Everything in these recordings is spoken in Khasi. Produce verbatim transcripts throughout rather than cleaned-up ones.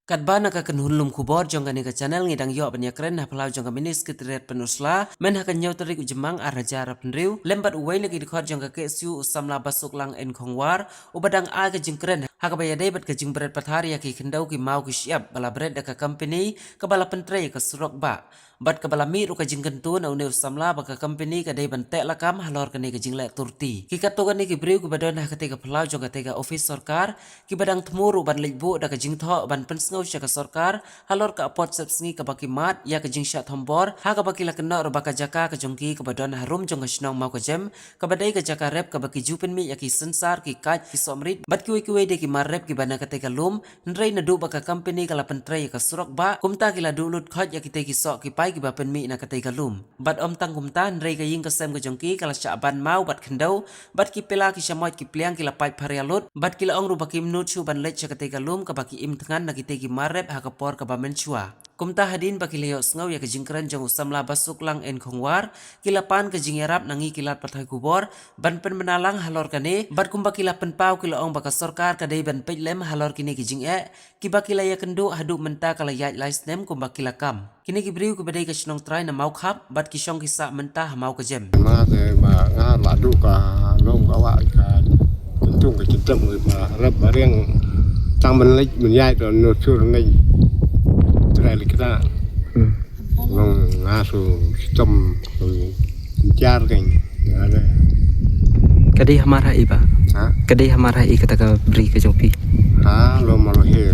Katba na ka kynhun lum khubor jong kane ka channel ngi dang ïoh ban ïakren na phyllaw jong ka Mini Secretariat Pynursla, myn ha ka hynñiew tarik u Jymmang ar hajar arphew hynriew, lem bad uwei na ki dkhot jong ka K S U u samla Basuklang N Khongwar, uba dang ai ka jingkren ha kaba ïadei bad ka jingbret pathar ïa ki khyndew ki maw ki shyiap ba la bret da ka company kaba la pyntrei ïa ka surok bah. Bad kaba la mih ruh ka jingkyntu na une u samla ba ka company ka dei ban teh lakam halor kane ka jingleh turti. Ki katto katne ki briew kiba don ha katei ka phyllaw jong katei ka ophis sorkar, kiba dang thmu ruh ban leit buh da ka jingthoh ban pynsngew sha ka sorkar halor ka apot sepsngi kaba ki mad ïa ka jingshah thombor, ha kaba ki la kynnoh ruh ba ka jaka ka jong ki kaba don harum jong ka shnong Mawkajem, kaba dei ka jaka rep kaba ki ju pynmih ïa ki synsar, ki kait, ki sohmrit bad kiwei kiwei de ki mar rep kiba na katei ka lum. Hynrei naduh ba ka company ka la pyntrei ïa ka surok bah, kumta ki la duh lut khoit ïa kitei ki soh ki pai kiba pynmih na katei ka lum. Bad ym tang kumta, hynrei ka ïing ka sem ka jong ki ka la shah ban maw bad khyndew, bad ki pela ki shamoit ki pliang ki la pait pharia lut, bad ki la ong ruh ba kim nud shuh ban leit sha katei ka lum kaba ki im thngan na kitei ki mar rep ha ka por kaba mynshuwa. Kumta hadien ba ki la ïohsngew ïa ka jingkren jong u samla Basuklang N Khongwar, ki la pan ka jingïarap na ngi ki lad pathai khubor ban pynbna lang halor kane, bad kumba ki la pynpaw ki la ong ba ka sorkar ka dei ban peit lem halor kine ki jingeh kiba ki la ïakynduh haduh mynta ka la ïaid lai snem kumba ki la kam. Kine ki briew kiba dei ka shnong trai na Mawkhap bad ki shong ki sah mynta ha Mawkajem. Nga te ba nga la duh ka long ka wah ka kyntung ka kyntung ba rep ba riang tang ban leit ban ïaid don no sur nei. Trai leit kita. Hmm. Long nga su stom su jar keng. Nga le. Ka dei hamar ha i ba? Ha? Ka dei hamar ha i kata ka bri ka jong phi? Ha, Lum Mawlhir.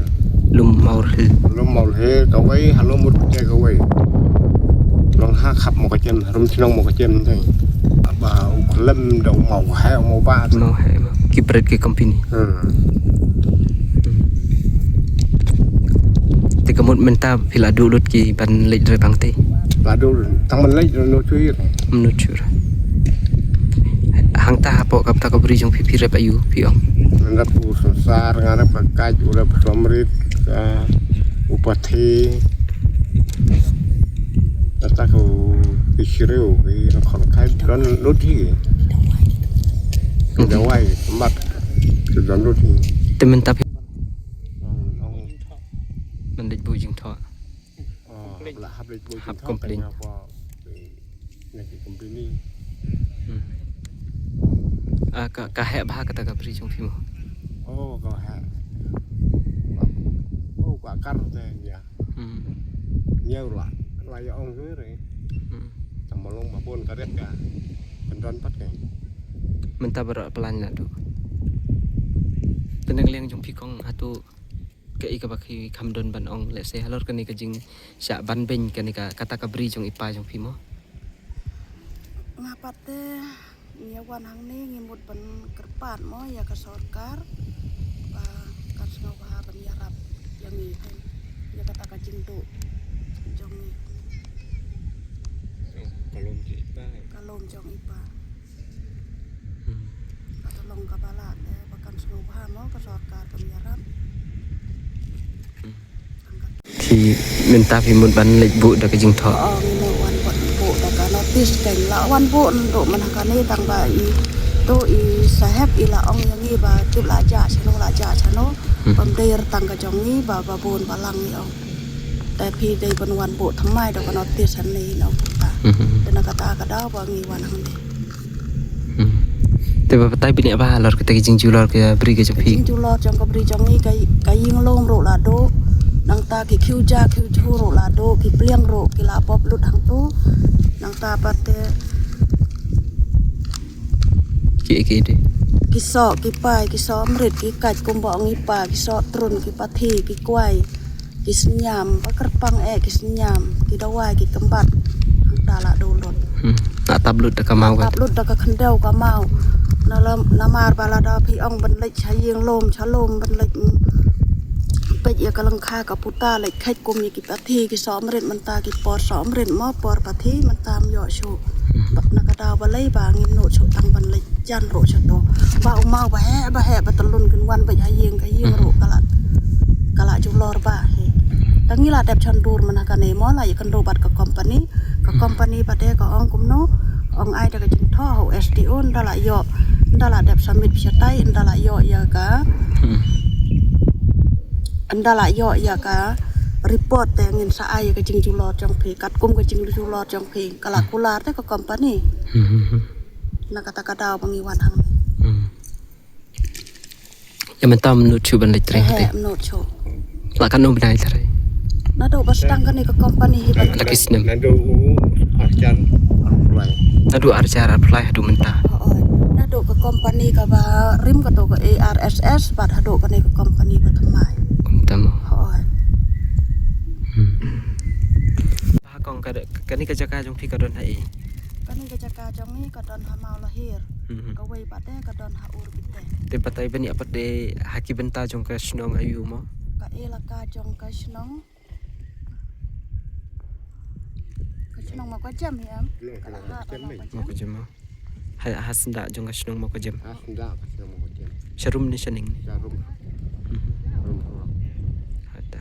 Lum Mawlhir. Lum Mawlhir kawei, ha Lum Mut te kawei. Long ha khap mo ka jem, harum chnong mo ka jem te. Ba u khlem da u maw he, u maw ba. Maw he, maw. Ki bret ki company. Hmm. Te ka mut mynta phi la duh lut ki ban leit re bang te? La duh tang ban leit no chuir. No chuir. Hangta hapoh kata ka bri jong phi phi rep aïu phi ong? Nga rep u Sensar, nga rep ka Kaj, u rep Somrit, ka u Pathi. Kata ka u ki Shriu, ki Rakhon Khai, don lut hi. Ki dawai, mat, ki don lut hi. Te mynta phi ban leit buh jingthoh. Oh, la hap leit buh jingthoh. Hap complain. Tanya apa, eh, na ki company. Hmm. Ah, ka, ka heh bha kata ka bri jong phi mo? Oh, ka heh. Oh, ka kar te ïa. Hmm. Ïa u la, la ïa ong hi re. Hmm. Tang ba long ba bun ka riat ka. Kan don pat ka. Mynta baroh plan la duh. Te na ka liang jong phi kong hato kaei kaba phi kham don ban ong, let's say, halor kane ka jingshah ban beiñ kane ka, kata ka bri jong i pa jong phi mo? Nga pat te ngi wan hangne ngi mut ban kyrpad mo ïa ka sorkar ba kan sngewbha ban ïarap ïa ngi ïa kata ka jingduh jong ngi. Ka lum jong i pa. Ka lum jong i pa. Hmm. Ka ta long kaba lah, eh, ba kan sngewbha mo ka sorkar ban ïarap. Hmm. Phi mynta phi mut ban leit buh da ka jingthoh. Oh, ngi mut wan buh da ka notice keiñ la wan buh ndu man ha kane tang ba i to i sahep i la ong ïa ngi ba tip la jah shano la jah shano. Hmm. Bym dei tang ka jong ngi ba ba bun ba lang i ong. Te phi dei ban wan buh thymmai da ka notice hangne i ong kumta. Hmm. Te na kata ka daw ba ngi wan hangne. Hmm. Te ba batai bniah bha halor kata ka jingjulor ka bri ka jong phi. Jingjulor jong ka bri jong ngi ka, ka ïing lum ruh la duh. Nangta ki khiew ja khiew ju ruh la duh, ki pliang ruh ki la pop lut hangtu. Nangta pat te ki, ki de. Ki soh, ki pai, ki soh mrit, ki kait kumba ong i pa, ki soh trun, ki pathi, ki kwai. Ki sniam, ba kyrpang eh ki sniam, ki dawai, ki kymbat. Hangta la duh lut. Hmm. La tap lut da ka maw. Tap lut da ka khyndew ka maw. Na la, namar ba lada phi ong ban leit sha ïing lum, sha lum ban leit, mm, peit ïa ka lyngkha ka puta leit kheit kum ïa ki pathi ki soh mrit mynta ki por soh mrit mo por pathi mynta ym ïoh shuh. Hmm. Bad na ka daw balei ba ngim nud shuh tang ban leit jan ruh sha to. Ba u maw ba heh, ba heh, ba tylun kin wan beit ha ïing, ka ïing ruh ka la, ka la julor ba heh. Ka ngi la dep chondur mynta kane mo la ïakynduh bad ka company. Ka company ba de ka ong kumno, ong ai da ka jingthoh ha u S D O, ynda la ïoh, ynda la dep submit shatai, ynda la ïoh ïa ka, hmm, Ynda la ïoh ïa ka report te ngin sa ai ïa ka jingjulor jong phi, katkum ka jingjulor jong phi ka la kular te ka company. Hmm. Na kata ka daw ba ngi wan hangne. Hmm. Ïa mynta mynno shuh ban leit trei? He, te mynno shuh. La katno bnai tharai? Naduh ba sdang kane ka company hi ban. La ki snem? Naduh u arjar arphew lai. Naduh arjar arphew lai haduh mynta. Hooid. Naduh ka company kaba rim kato ka A R S S bad haduh kane ka company ba thymmai. Kumta mo. Hooid. Hmm. Ha kong, ka, kane ka jaka jong phi ka don ha i? Kane ka jaka jong ngi ka don ha Mawlahir. Hmm. Kawei pat te ka don ha Urbit te. Te batai ban ïa pat de ha ki bynta jong ka shnong aiu mo? Ka elaka jong ka shnong. Ka shnong Mawkajem hi em? Ka la ha Mawkajem. Mawkajem mo. Ha, ha syndah jong ka shnong Mawkajem. Ha syndah ka shnong Mawkajem. Sharum ne shaning? Sharum. Mhm. Sharum, sharum. Hata.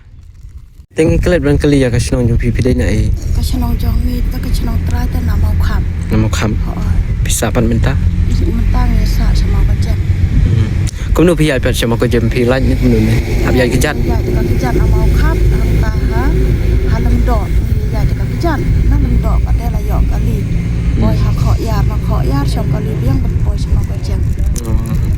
Te ngi klet ban kylli ïa ka shnong jong phi, phi dei na i? Ka shnong jong ngi, ka shnong trai te na Mawkham. Na Mawkham. Hooid. Phi sah pat mynta? Mynta ngi sah sha Mawkajem. Mhm. Kumno phi ïaid pat sha Mawkajem, phi lait ne kumno ne? Hap ïaid kjat? Ïaid ka kjat na Mawkham, hangta ha, ha Lyngdoh. Ïaid ka kjat na Lyngdoh pat te la ïoh kali. Poi ha Khohïar, na Khohïar shong kali biang ban poi sha Mawkajem. Oh.